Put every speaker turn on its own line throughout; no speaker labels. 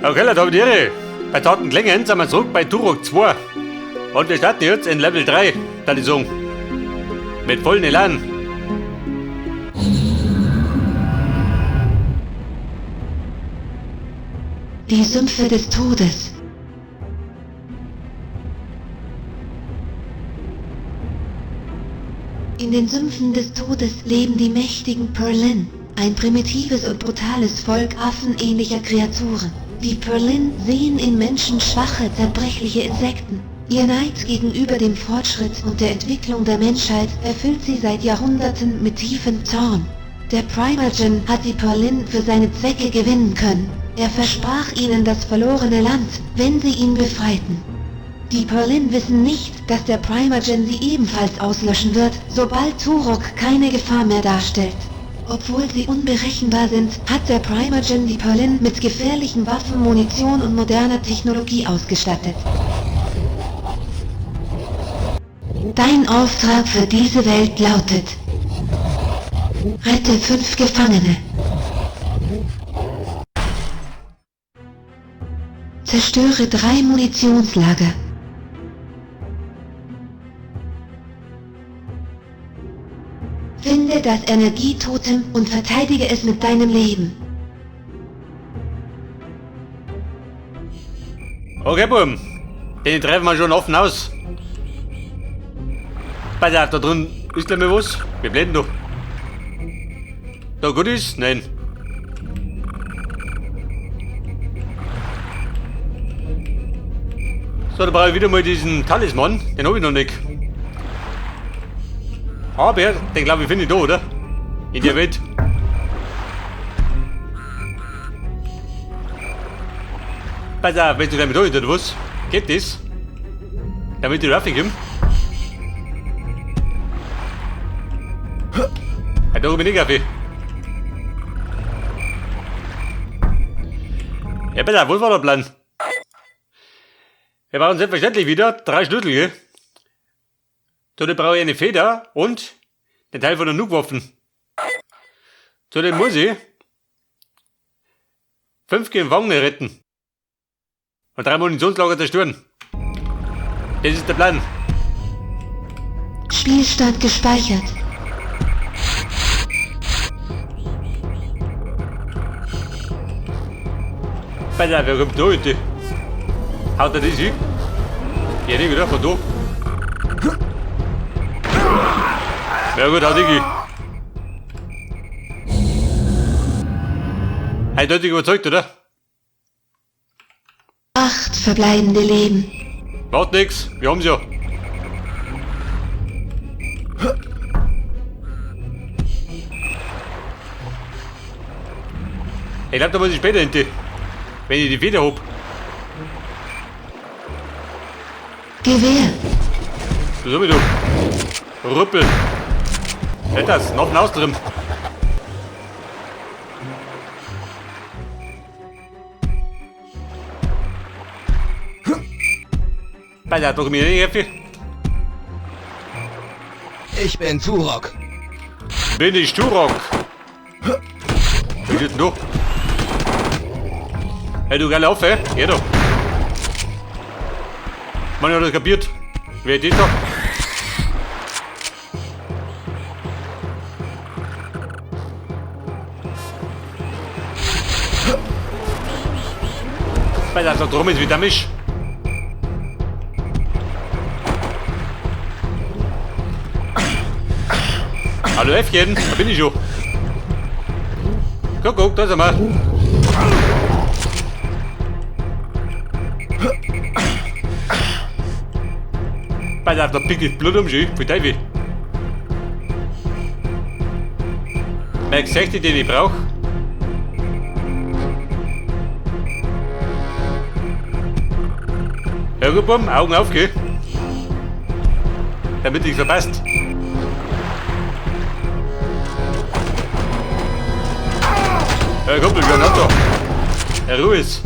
Okay, Leute, habe die Ehre. Bei zarten Klängen sind wir zurück bei Turok 2. Und wir starten jetzt in Level 3, da die Song. Mit vollen Elan.
Die Sümpfe des Todes. In den Sümpfen des Todes leben die mächtigen Perlin, ein primitives und brutales Volk affenähnlicher Kreaturen. Die Perlin sehen in Menschen schwache, zerbrechliche Insekten. Ihr Neid gegenüber dem Fortschritt und der Entwicklung der Menschheit erfüllt sie seit Jahrhunderten mit tiefem Zorn. Der Primagen hat die Perlin für seine Zwecke gewinnen können. Er versprach ihnen das verlorene Land, wenn sie ihn befreiten. Die Perlin wissen nicht, dass der Primagen sie ebenfalls auslöschen wird, sobald Turok keine Gefahr mehr darstellt. Obwohl sie unberechenbar sind, hat der Primagen die Perlin mit gefährlichen Waffen, Munition und moderner Technologie ausgestattet. Dein Auftrag für diese Welt lautet: Rette 5 Gefangene. Zerstöre 3 Munitionslager. Finde das Energietotem und verteidige es mit deinem Leben.
Okay, Buben. Den treffen wir schon offen aus. Pass auf, da drin ist gleich mal was. Wir blenden doch. Da gut ist? Nein. So, da brauche ich wieder mal diesen Talisman. Den hab ich noch nicht. Aber den glaube ich finde ich da, oder? In der Welt. Pass auf, wenn du damit da hinter was? Geht das? Damit die Raffi kommt? Ja, da bin ich Kaffee. Ja, pass auf, wo war der Plan? Wir brauchen selbstverständlich wieder 3 Schlüssel, gell? Zudem brauche ich eine Feder und den Teil von der Nukewaffen. Zudem muss ich 5 Gefangene retten und 3 Munitionslager zerstören. Das ist der Plan.
Spielstand gespeichert.
Pass auf, wer kommt da heute? Haut er das hin? Ja, nicht, oder? Von da. Ja gut, haut ich. Eindeutig überzeugt, oder?
8 verbleibende Leben.
Macht nix, wir haben's ja. Ich glaub, da muss ich später hin, wenn ich die Feder hab.
Gewehr.
So wie du. Rüppel. Hätt das, noch ein Haus drin. Bei der doch mir nicht helfen.
Ich bin Turok.
Bin ich Turok? Wie geht denn du? Hey, du geile Affe, hä? Ja doch. Man hat das kapiert. Wer ist das da? Weil das da drum ist, wie der Misch. Hallo Äffchen, da bin ich schon. Guck, guck, da sind wir. Pass auf, da pickt das Blut um sich, für Teufel. Mein Gesicht, den ich brauch. Ja gut, Bumm, Augen auf, gell? Damit nichts verpasst. Ja, Kumpel, wir haben da. Herr Ruiz.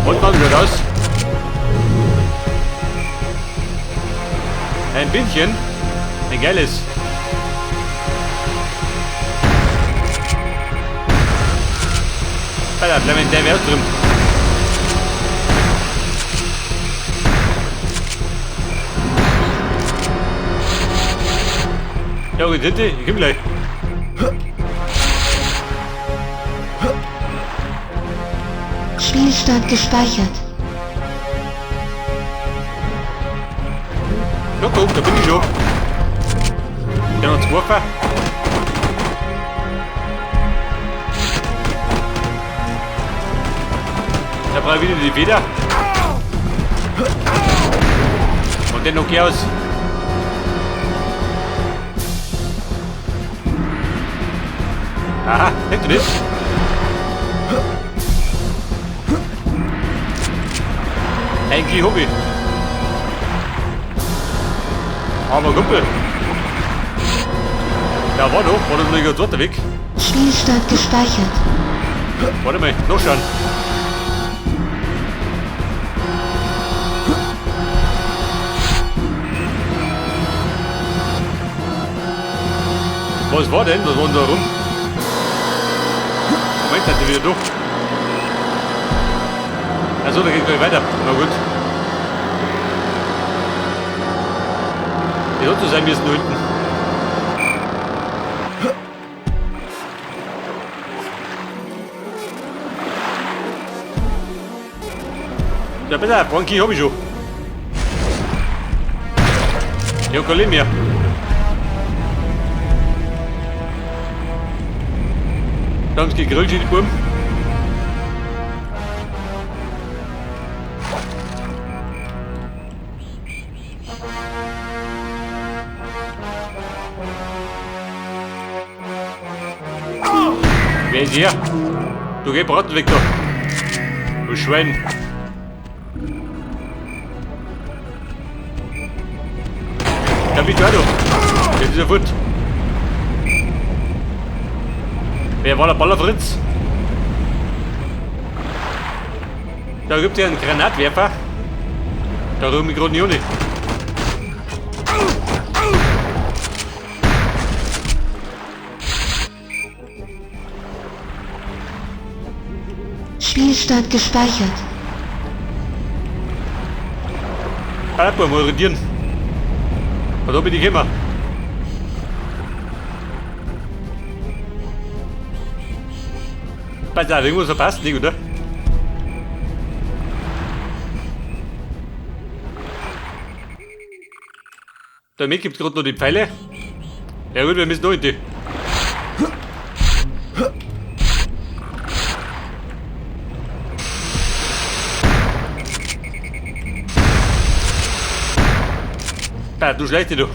Und wann wird das? Bienchen. Ein geiles. Alter, bleib in der Welt drin. Ja, wo sind die? Ich komm gleich.
Spielstand gespeichert.
Ja, guck, da bin ich schon. Der hat uns geworfen. Da brauche ich wieder die Feder. Und den noch aus. Aha, hinter das. Eigentlich Hobby. Aber Kumpel. Ja, war doch, war das noch ein zweiter Weg.
Spielstand gespeichert.
Warte mal, noch schauen. Was war denn? Was war denn da rum? Moment, seid ihr wieder durch? Achso, da geht gleich weiter. Na gut. Die soll so sein müssen da hinten. Ja, besser, Bronchi hab ich schon. Ich hab kein Leben mehr. Da haben sie gegrillt, die Buben. Wer ist hier? Du geh Braten weg da. Du Schwein. Da bist du auch da. Jetzt ist er fort. Wer war der Ballerfritz? Da gibt es ja einen Granatwerfer. Da rühren wir gerade nicht.
Spielstand gespeichert.
Alter, mal redieren. Da bin ich immer. Pass auf, irgendwas verpasst nicht, oder? Da mit gibt es gerade noch die Pfeile. Ja gut, wir müssen noch in die. Bah, du schlechte du.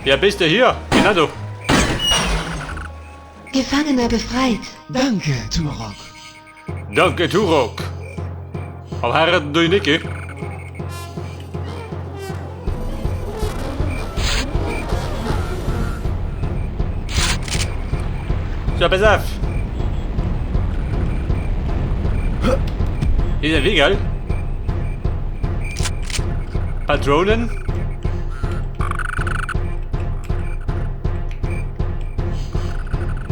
Ja, bist du hier? Genau du.
Gefangener befreit.
Danke, Turok.
Danke, Turok. Aber heiraten du nicht, gell? So, pass auf. Hier ist ein Weg, gell? Patronen.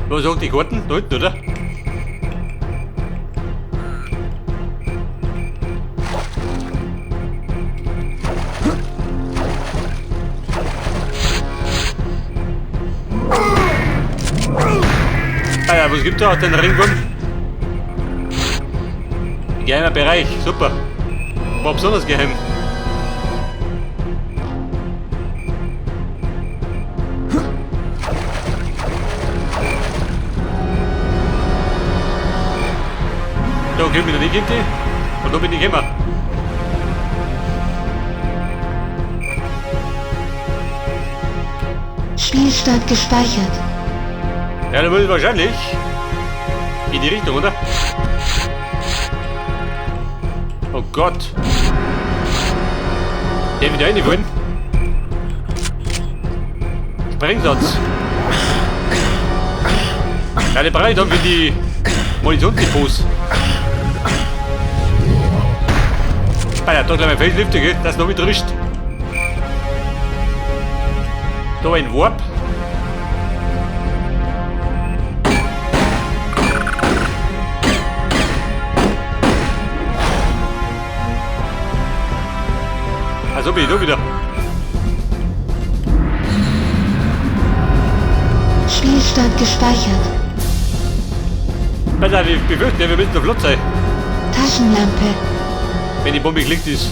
Wo sind die Karten? Da hinten, oder? Ah ja, was gibt da auf den Ringgun? Geheimer Bereich, super. War besonders geheim. Da kommt wieder nicht hin. Und da bin ich immer.
Spielstand gespeichert.
Ja, da muss ich wahrscheinlich in die Richtung, oder? Oh Gott. Der wieder rein wollen. Sprengsatz. Ja, den brauche ich dann für die Munitionsdepots. Ah ja, da gleich mein Facelifter, gell? Das noch mit rüst. Da ein Warp. Also bin ich da wieder.
Spielstand gespeichert.
Pass auf, ich befürchte, wir müssen noch flott sein.
Taschenlampe.
Wenn die Bombe geklickt ist.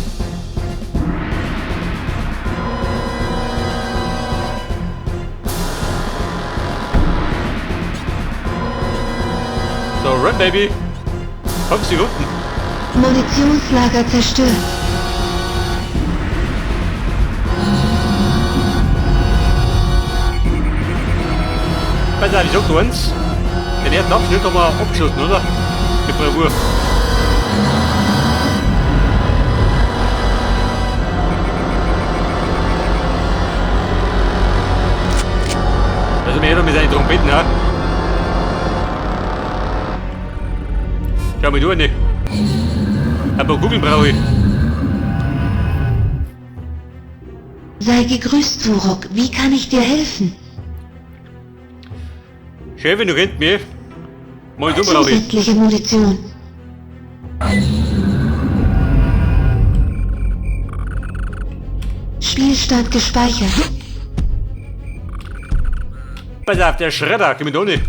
So, run, Baby. 5 Sekunden.
Munitionslager zerstört.
Pass auf, ich sag nur eins. Den ersten Abschnitt haben wir abgeschossen, oder? Mit Bravour. Also mir jeder mit seinen Trompeten, ja? Schau mal du nicht. Ein paar Kugeln brauche ich.
Sei gegrüßt, Turok. Wie kann ich dir helfen?
Chefin, du kennst mich. Mal du brauche ich.
Zusätzliche Munition. Spielstand gespeichert.
Pass auf, der Schredder, komm mit ohne.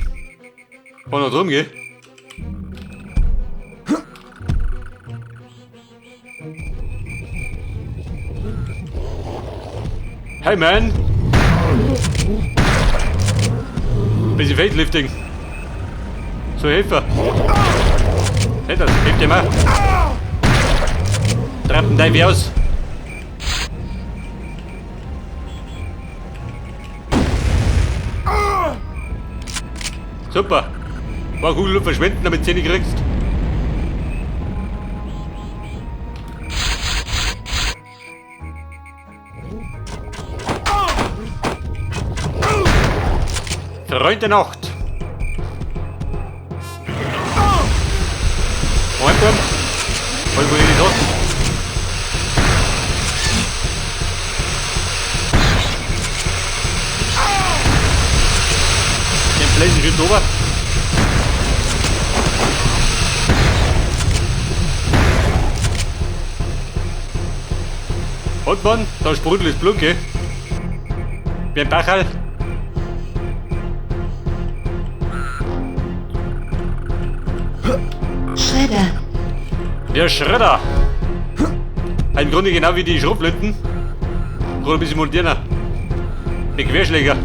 War noch drum, gell? Hey man! Bisschen Facelifting. So, Hilfe! Hey, das hilft dir mal. Treibt den Teufel aus. Super. War Kugel verschwenden, damit du sie nicht kriegst. Freund der Nacht. Moment, Bub. Wollen wir nicht da? Den Flächen schön drüber. Und Mann, da sprudelt das Blut, gell? Wie ein Bacherl.
Schredder.
Der Schredder. Im Grunde genau wie die Schrotflinten. Gerade ein bisschen moderner. Mit Querschläger.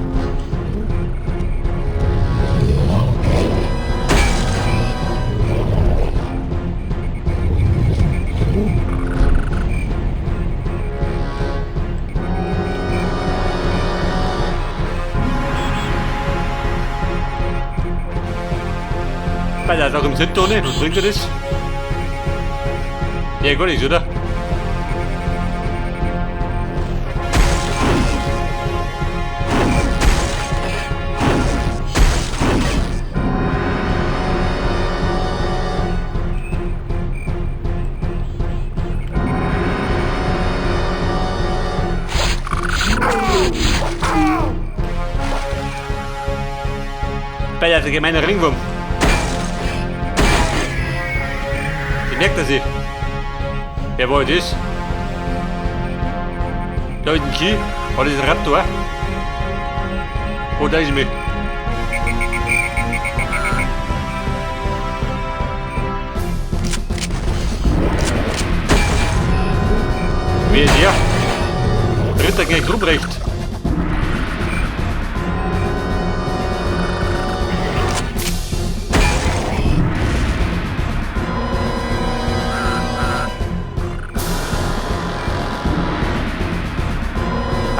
Weil er ist auch im Sündtone, was bringt er das? Ja, gar nichts, oder? Bei der gemeine Ringwurm. Ich merkt er sich. Wer war das? Da ist ein Key. War das ein Raptor? Oh, da ist mich. Wer ist er? Ritter gegen Ruprecht.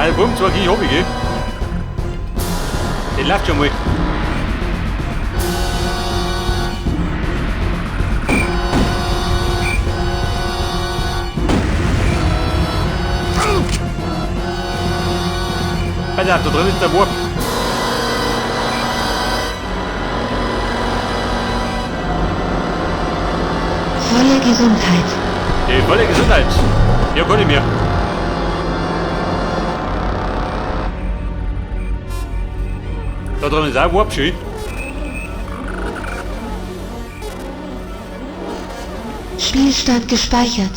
Ein Bumm, zwar ich hab ich, gell? Den läuft schon mal. Pass auf, da drin ist der Warp.
Volle Gesundheit.
Die volle Gesundheit. Ja, kann ich mir. Da drin ist auch Warp schön.
Spielstand gespeichert.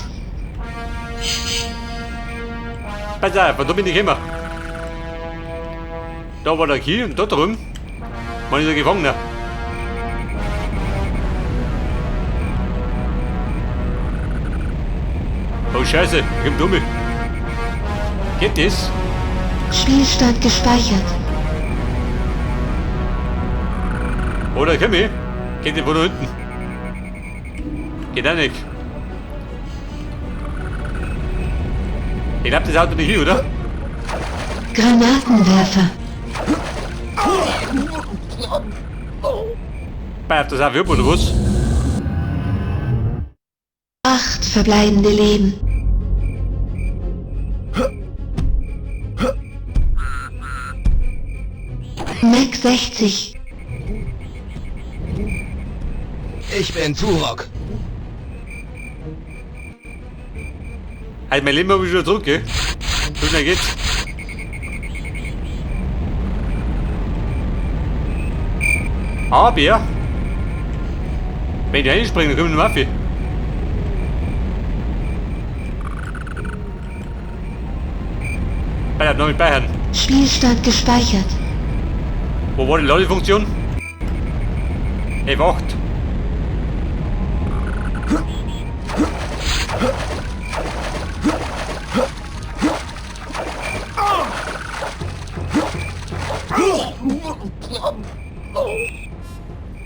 Pass auf, von da bin ich gekommen. Da war der Key und da drüben war ich der Gefangener. Oh Scheiße, ich komm dumme. Geht das?
Spielstand gespeichert.
Oder komm ich? Geht der von da hinten? Geht auch nicht. Ich glaub, das Auto nicht hier, oder?
Granatenwerfer.
Bei das auch oder was?
8 verbleibende Leben. Mac 60.
Ich bin Turok.
Halt, mein Leben habe ich schon zurück, gell? So schnell geht's. Aber, wenn die reinspringen, dann kommt eine Waffe. Bei noch mit Bayern.
Spielstand gespeichert.
Wo war die Ladefunktion? F8.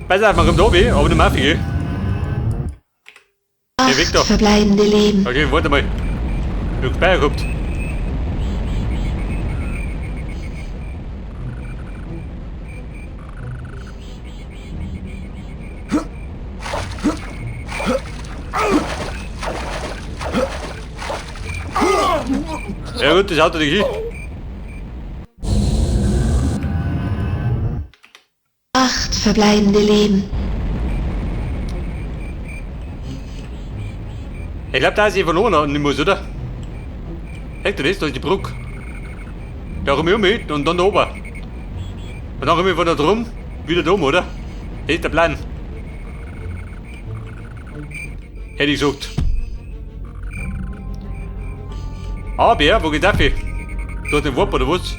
Pass auf, man kommt oben, aber nicht mehr gell? Geh weg
8
da.
verbleibende Leben.
Okay, warte mal. Ich hab gespeichert gehabt. Ja gut, das Auto nicht hin.
8 verbleibende Leben.
Ich glaube, da ist ich von oben nicht muss, oder? Echt, das? Da ist die Brücke. Da komme ich um mit und dann da oben. Und dann komme ich von da drum wieder da oben, oder? Das ist der Plan. Hätte ich gesagt. Aber, wo geht das? Durch den Warp oder was?